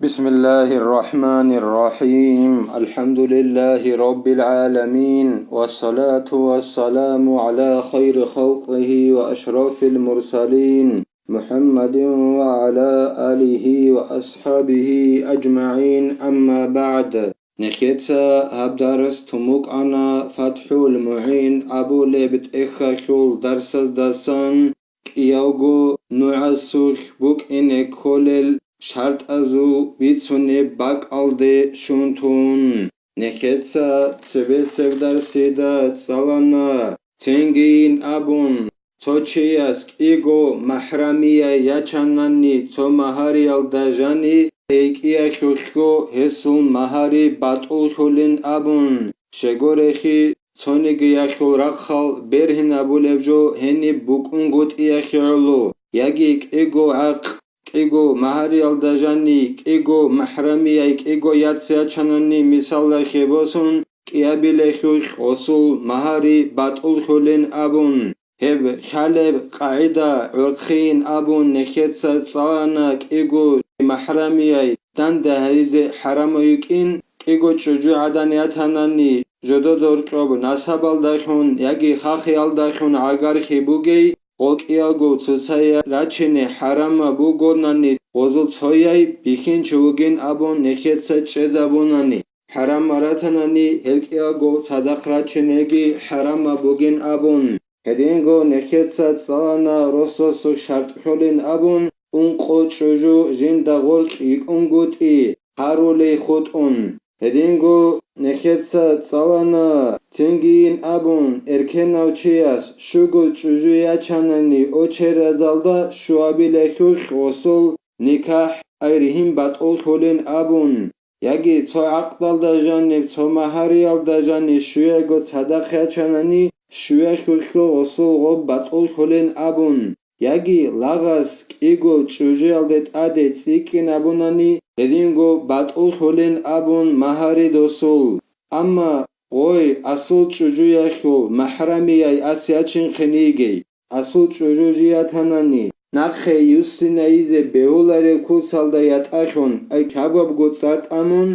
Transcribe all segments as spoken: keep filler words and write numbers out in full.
بسم الله الرحمن الرحيم. الحمد لله رب العالمين، والصلاة والسلام على خير خلقه وأشرف المرسلين، محمد وعلى آله وأصحابه أجمعين، أما بعد. Нехеца гьаб дарс тун букӀана ФатхӀул МугӀин абулеб тӀехьалъул дарсаздасан, кӀиявго нугӀасулъ букӀине кколел шартӀазул бицунеб бакӀалде щун тун. Нехеца цебесеб дарсида цӀалана, цинги ин абун, цо чияс кӀиго махӀрамияй ячанани цо магьариялда жани, гьей кӀиялъулъго гьесул магьари батӀуллъулин абун, щегорехи, цонигиялъул рахъал бергьинабулеб жо гьениб букӀунгутӀиялъе гӀоло, яги кӀиго гӀакъ, кӀиго магьариялда жани, кӀиго махӀрамияй кӀиго яц ячанани мисалалъе босун, кӀиабилелъулъ гъосул магьари батӀуллъулин абун, гьеб лъалеб къагӀида гӀорхъийин абун нехеца цӀалана кӀиго махӀрамияй данде гьаризе хӀарамав йикӀин, кӀиго чӀужугӀадан ятанани, жододорчӀоб насабалдалъун яги хахиялдалъун гӀагархи бугей, гъокӀиялго цоцайи рачине хӀарамаб бугонани, гъозул цояй бихьинчи вугин абун нехеца чӀезабунани, хӀарамаб ратанани, гьел кӀиялго цадахъ рачинеги хӀарамаб бугин абун. Гьединго нехеца цӀалана росасул шартӀ лъолин абун, ункъо чӀужу жинда гъоркь йикӀунгутӀи гьарулей хутӀун. Гьединго нехеца цӀалана, цинги ин абун, эркенав чияс щуго чӀужу ячанани очередалда щуабилелъулъ гъосул никахӀ, ай ригьин батӀуллъулин абун, яги цо гӀакъдалда жаниб, цо магьариялда жани щуяго цадахъ ячанани, щуялъулъго гъосул гъоб батӀуллъулин абун, яги лагъас кӀиго чӀужуялде тӀаде цӀикӀкӀин абунани, гьединго батӀуллъулин абун магьари досул. Амма гъой асул чӀужуялъул махӀрамияй ас ячинхъин йигей, асул чӀужу жи ятанани, нахъе юссинайизе бегьулареб куцалда ятӀалъун, ай кабабго цӀар тӀамун,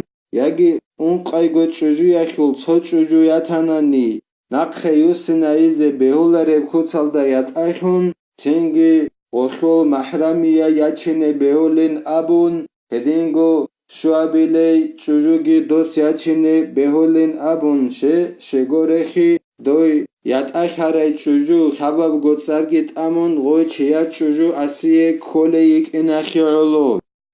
яги ункъайго чӀужуялъул цо чӀужу ятанани, нахъе юссинайизе бегьулареб куцалда ятӀалъун, цинги гъолъул махӀрамия ячине бегьулин абун, гьединго щуабилей чӀужуги дос ячине бегьулин абун, ще-, щегорехи, дой ятӀалъарай чӀужу лъабабго цӀарги тӀамун гъой чияр чӀужу асие кколей йикӀиналъе гӀоло.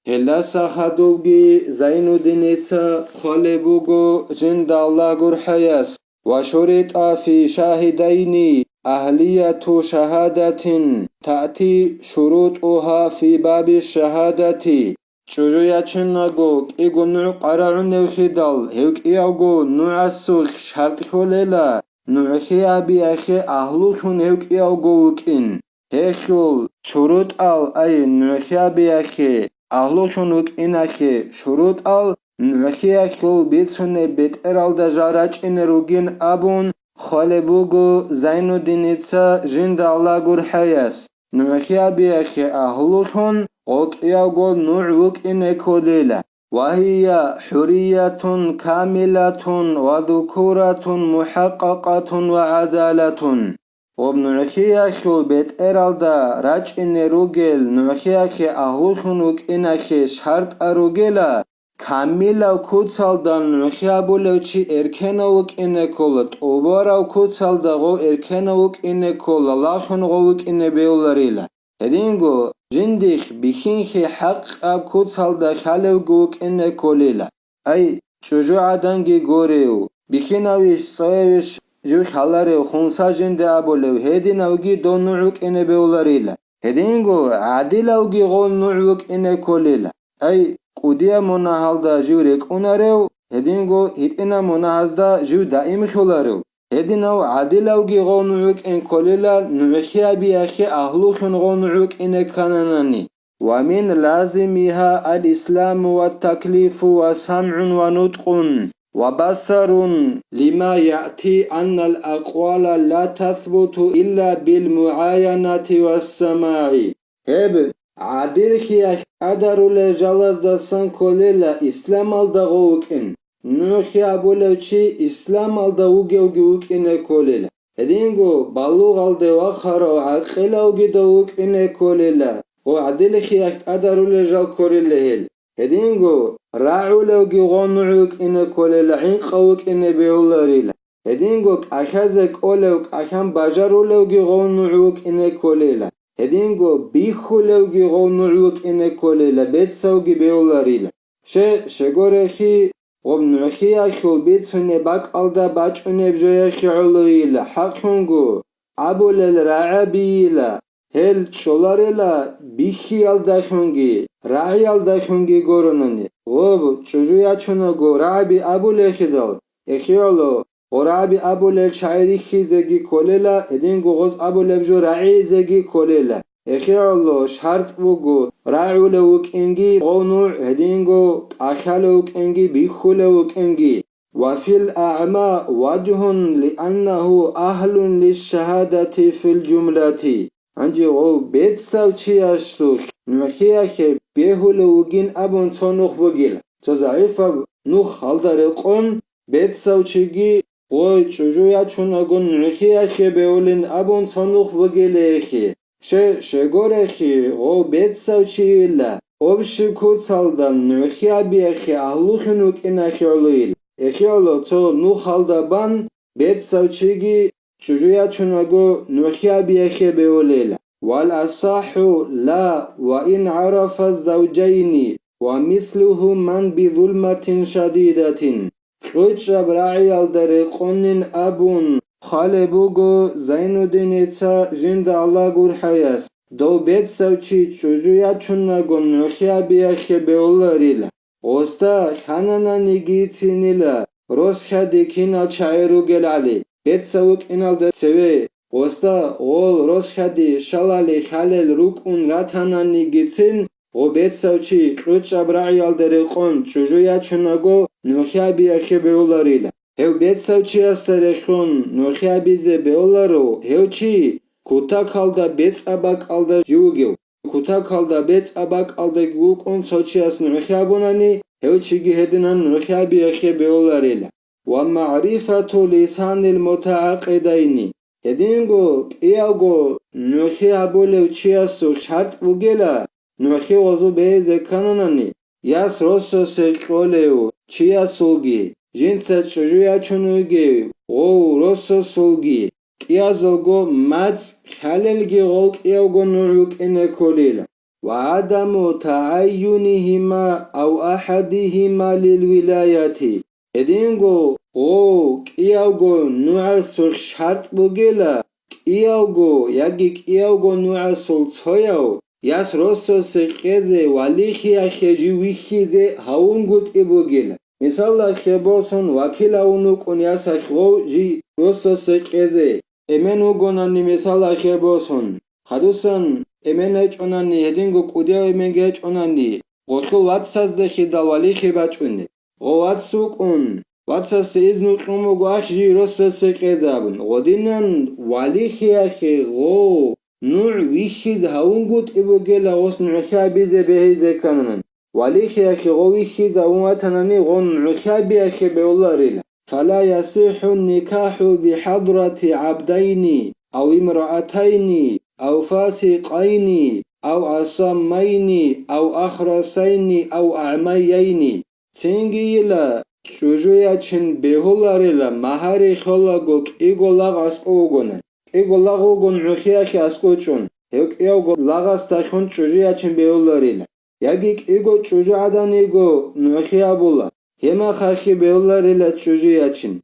Гьелдаса хадубги Зайнуддиница хъвалеб буго жинда Аллагь гурхӀаяс: «Ва шуритӀа фи шагьидайни агьлияту шагьадатин таъти шурутӀугьа фи баби шагьадати». ЧӀужу ячинаго кӀиго нугӀ къварагӀуневлъидал, гьев кӀиявго нугӀасулъ шартӀ лъолела, нугӀлъи абиялъе агьлулъун гьев кӀиявго вукӀин. Гьелъул шурутӀал, ай нугӀлъи абиялъе агьлулъун вукӀиналъе шурутӀал, нугӀлъиялъул бицунеб бетӀералда жал рачӀине ругин абун хъвалеб буго Зайнуддиница жинда Аллагь гурхӀаяс. НугӀлъи абиялъе агьлулъун гъокӀиявго нугӀ вукӀине кколила. «Ва гьия хӀуриятун камилатун ва зукуратун мухӀакъакъатун ва гӀадалатун». Гъоб нугӀлъиялъул бетӀералда рачӀине ругел нугӀлъиялъе агьлулъун вукӀиналъе шартӀа ругела, камилав куцалда нугӀлъи абулев чи эркенав вукӀине ккола, тӀубарав куцалда гъов эркенав вукӀине ккола, лагълъун гъов вукӀине бегьуларила. Гьединго жиндихъ бихьинлъи хӀакъаб куцалда лъалевго вукӀине кколила. Ай, чӀужугӀаданги горев, бихьинавищ, цоявищ жив лъаларев, хунса жинда абулев, гьединавги дов нугӀ вукӀине бегьуларила. Гьединго гӀадилавги гъов нугӀ вукӀине кколила. Ай, кӀудияб мунагьалда жив рекӀунарев, гьединго гьитӀинаб мунагьазда жив даимлъуларев. Гьединав гӀадилавги гъов нугӀ вукӀин кколила, нугӀлъи абиялъе агьлулъун гъов нугӀ вукӀине ккананани. «Ва мин лазимиха ал-исламу ва таклифу ва самгӀун ва нутӀкъун ва басарун лима яъти аннал акъвала ла тасбуту илла бил мугӀаянати ва самагӀи». Гьеб гӀадиллъиялъ кӀадарулел жалаздасан кколела исламалда гъов вукӀин. НугӀхи абулев чи исламалда вугевги вукӀине кколела. Гьединго балугъалде вахарав гӀакъилавги дов вукӀине кколела, гъов гӀадилихиялъ кӀадарулел жал ккорила гьел. Гьединго рагӀулевги гъов нугӀ вукӀине кколела, гӀинкъав вукӀине бегьуларила. Гьединго кӀалъазе кӀолев, кӀалъан бажарулевги гъов нугӀ вукӀине кколела. Гьединго бихьулевги гъов нугӀ вукӀине кколела, бецавги бегьуларила. Ще, щегорехи, гъоб нугӀхиялъул бицунеб бакӀалда бачӀунеб жояхъе гӀолойила, хӀакълъунго абулел рагӀабийила, гьел чӀоларела бихьиялдалъунги, рагӀиялдалъунги горонани, гъоб чӀужу ячунаго рагӀаби абулехидал, эхиялъо, гъорагӀаби абулел чагӀи рихьизеги кколела, гьединго гъоз абулеб жо рагӀизеги кколела. Эхиялъо шартӀ буго, рагӀулев вукӀинги гъов нугӀ, гьединго кӀалъалев вукӀинги бихьулев вукӀинги. وفي الأعمى وجه لأنه أهل للشهادة في الجملة. Гьанже гъов бецав чиясулъ нугӀхиялъе бегьулев вугин абун цо нух бугила. Цо загӀипаб нух гьалда рекъон, бецав чиги гъой чӀужу ячунагун нугӀхиялъе бегьулин абун цо нух бугилейхи, ще, щегорехи, гъов бецав чийила, общий куцалда нугӀхиябиялъе агьлулъун вукӀиналъе гӀолойил. Эхиялъо цо нух гьалда бан, бецав чиги чӀужу ячунаго нугӀхиябиялъе бегьулел. والأصح لا، وإن عرف الزوجين ومثلهما بظلمة شديدة. КьучӀаб рагӀиялда рекъонин абун хъвалеб буго Зайнуддиница, жинда Аллагь гурхӀаяс, дов бецав чи чӀужу ячунагун нугӀхиябиялъе бегьуларила. Гъосда лъанананигицинила росхьади кинал чагӀи ругелали, бецав вукӀиналда цеве, гъосда гъол росхьади щалали хьалел рукӀун ратананигицин, гъо бецав чи кьучӀаб рагӀиялда рекъон чӀужу ячунаго нугӀхиябиялъе бегьуларила. Гьев бецав чиясда релълъун нугӀхиябизе бегьуларо гьев чи, кутакалда бецӀаб бакӀалда жив вугев. Кутакалда бецӀаб бакӀалдаги вукӀун цо чияс нугӀхиябунани, гьев чиги гьединан нугӀхиябиялъе бегьуларила. ومعرفة لسان المتعاقدين. Гьединго кӀиявго нугӀхи гьабулев чиясул шартӀ бугела, нугӀхи гъозу бегьизе ккананани, яс росасе кьолев чиясулги, жинца чӀужу ячун вугев гъов росасулги, кӀиязулго мацӀ лъалелги гъол кӀиявго нугӀ вукӀине кколила. وعدم تعينهما أو أحدهما للولاية. Гьединго гъов кӀиявго нугӀасулъ шартӀ бугела, кӀиявго яги кӀиявго нугӀасул цояв яс росасе кьезе валихиялъе жив вихьизе гьавунгутӀи бугела. Мисалалъе босун, вакил гьавун вукӀун ясалъ гъов жив росасе кьезе. Эмен вугонани, мисалалъе босун, хадусан эмен гьечӀонани, гьединго кӀудияв эменги гьечӀонани, гъолъул вацаздехидал валихи бачӀунеб. Гъо вац вукӀун, вацасде изну кьун буго ахь жий росасе кьезе абун, гъодинан валихиялъе гъо нугӀ вихьизе гьавунгутӀи бугела гъос нугӀхиябизе бегьизе ккананан. Валихиялъе гъо вихьизе гьавун ватанани, гъо нугӀхиябиялъе бегьуларила. فلا يصح النكاح بحضرة عبدين أو امرأتين أو فاسقين أو أصمين أو أخرسين أو أعميين. Цинги йила, чӀужу ячин бегьуларила, магьари лъолаго кӀиго лагъ аскӀов вугони. КӀиго лагъ вугон нугӀхиялъе аскӀов чӀун, гьев кӀиявго лагъасдалъун чӀужу ячин бегьуларила. Яги кӀиго чӀужугӀадан йиго нугӀхи абула, гьеб мехалъги бегьуларила чӀужу ячин.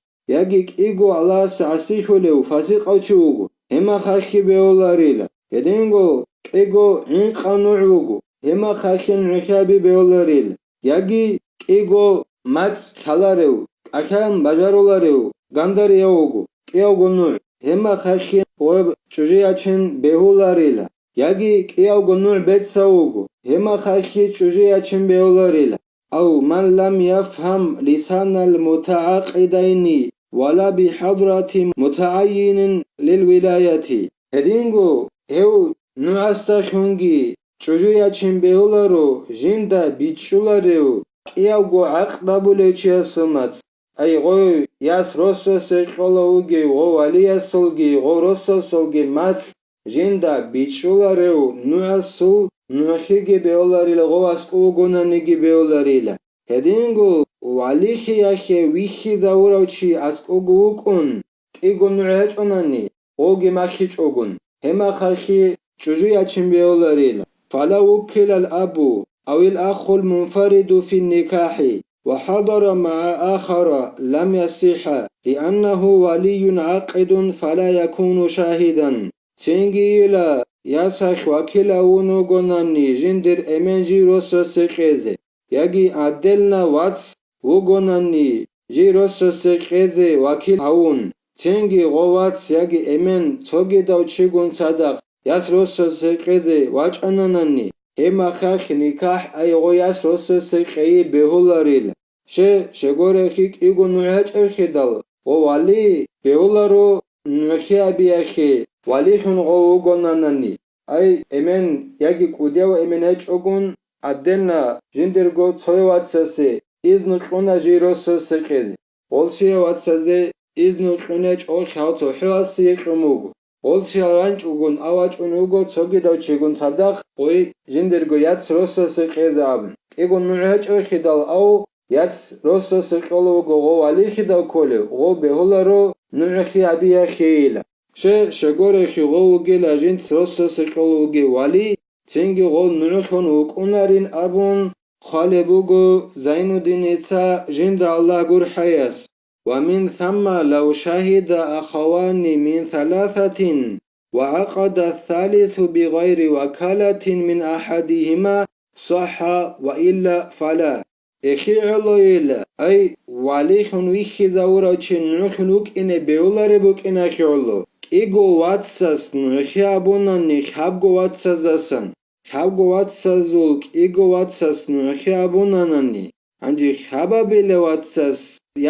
Яги кӀиго Аллагьасе гӀасилъулев фасикъав чи вуго, гьеб мехалъги бегьуларила. Гьединго кӀиго гӀинкъав нугӀ вуго, гьеб мехалъги нугӀхиаби бегьуларила. Яги кӀиго мацӀ лъаларев, кӀалъан бажаруларев, гандарияв вуго, кӀиявго нугӀ, гьеб мехалъги гъоб чӀужу ячин бегьуларила. Яги кӀиявго нугӀ бецав вуго, гьеб мехалъги чӀужу ячин бегьуларила. أو من لم يفهم لسان المتعاقدين ولا بحضرة متعين للولاية. Гьединго гьев нугӀасдалъунги чӀужу ячин бегьуларо жинда бичӀчӀуларев кӀиявго гӀакъ гьабулев чиясул мацӀ. Ай, гъой яс росасе кьола вугев, гъо валиясулги, гъо росасулги мацӀ жинда бичӀчӀуларев нугӀасул нугӀлъиги бегьуларила, гъо аскӀов вугонаниги бегьуларила. Гьединго валилъиялъе вихьизавурав чи аскӀовго вукӀун, кӀиго нугӀ гьечӀонани, гъоги малъичӀогун, гьеб мехалъги чӀужу ячин бегьуларила. Фала вуккилал абу, авил ахул мунфариду фин никахӀи, ва хӀадара магӀа ахара, лам ясихӀа, лианнагьу валийюн гӀакъидун фала якуну шагьидан. Цинги ила, ясалъ вакил гьавун вугонани жиндир эмен жив росасе кьезе, яги отдельно вац вугонани жий росасе кьезе вакил гьавун, цинги гъо вац яги эмен цогидав чигун цадахъ яс росасе кьезе вачӀананани, гьеб мехалъ никахӀ ай гъо яс росасе кьейи бегьуларил. Ще, щегорехи кӀиго нугӀ гьечӀевхидал, гъо вали бегьуларо нугӀлъи абиялъе, валилъун гъо вугонанани. Ай, эмен яги кӀудияв эмен гьечӀогун, отдельно жиндирго цояв вацасе изну кьуна жий росасе кьезе. Гъолъияв вацазе изну кьуна чӀолъ гьав цохӀо васие кьун буго. Гъолъиял ранчӀогун ав вачӀун вуго цогидав чигун цадахъ гъой жиндирго яц росасе кьезе абун. КӀиго нугӀ гьечӀевхидал ав яц росасе кьола вуго гъо валилъидал кколев, гъо бегьуларо нугӀлъи абиялъейила. Ще, щегорехи гъо вугила жинц росасе кьола вугев вали, цинги гъол нугӀлъун вукӀунарин абун хъвалеб буго Зайнуддиница жинда Аллагь гурхӀаяс: «Ва мин самма лав шагьида ахавани мин саласатин ва гӀакъада салису бигъайри вакалатин мин ахадигьима сахӀа ва илла фала». Эхи гӀолойила, ай, валилъун вихьизавурав чи нугӀлъун вукӀине бегьулареб букӀинахи гӀоло, кӀиго вацас нугӀлъи абунани хабго вацаздасан, хабго вацазул кӀиго вацас нугӀлъи абунанани, гьанже хабабилев вацас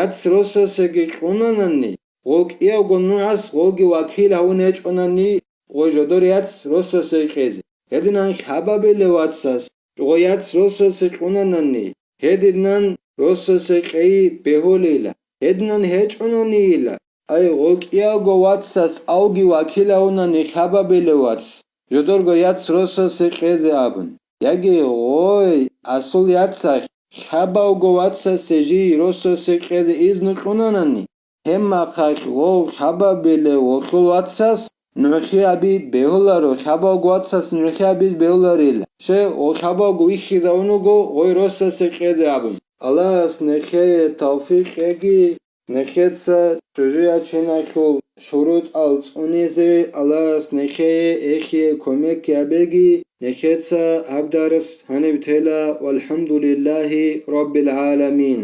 яц росасеги кьунанани, гъо кӀиявго нугӀас гъоги вакил гьавун гьечӀонани, гъой жодор яц росасе кьезе. Гьединан хабабилев вацас гъо яц росасе кьунанани, гьединан росасе кьейи бегьулейила, гьединан гьечӀонанийила. Ай, гъо кӀиявго вацас авги вакил гьавунани хабабилев вац, жодорго яц росасе кьезе абун, яги гъой асул яцалъ хабавго вацасе жий росасе кьезе изну кьунанани, гьеб мехалъ гъов хабабилев гъолъул вацас нугӀлъи аби бегьуларо, хабавго вацас нугӀлъи абиз бегьуларил, ще, гъов хабавго вихьизавун вуго гъой росасе кьезе абун. Аллагьас нехее тавфикъ кьеги, нехеца чӀужу ячиналъул шурутӀал цӀунизе Аллагьас нехее эхие кумек гьабеги, нехеца гьаб дарс гьаниб тела, валхӀамдулиллагьи раббил гӀаламин.